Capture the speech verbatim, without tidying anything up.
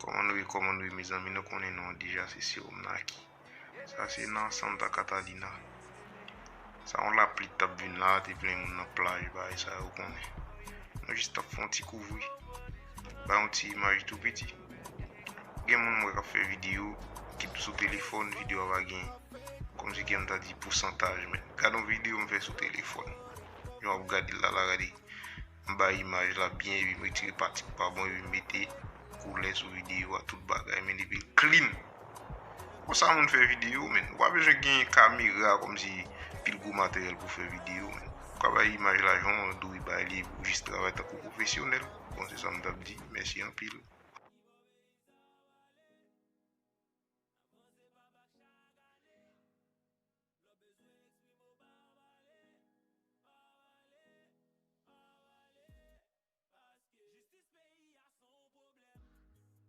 Kòman nou ye, kòman nou ye, mezanmi? Nou konnen non deja, se Serum Naki. Sa se nan Santa Catalina. Sa yon lapli t ap vin la, te plen moun nan plaj, bagay sa yo konnen. Nou jis t ap fè yon ti kouvri. Bay yon ti imaj tou piti. Gen moun mwen k ap fè videyo, kit sou telefòn, videyo a pa gen kòmsi gen m ta di pousantaj, men gade yon videyo m fè sou telefòn. Jan w ap gade l la, la gade. M bay imaj la byen, epi m retire pati k pa bon, epi m mete koulè sou videyo a, tout bagay, men epi l clean. Konsa moun fè videyo, men. Ou pa bezwen gen kamera kòmsi pil gwo materyèl pou fè videyo, men. Ou ka bay imaj la jan w dwe bay li, ou jis travay tankou pwofesyonèl. Bon, se sa m t ap di. Mèsi anpil.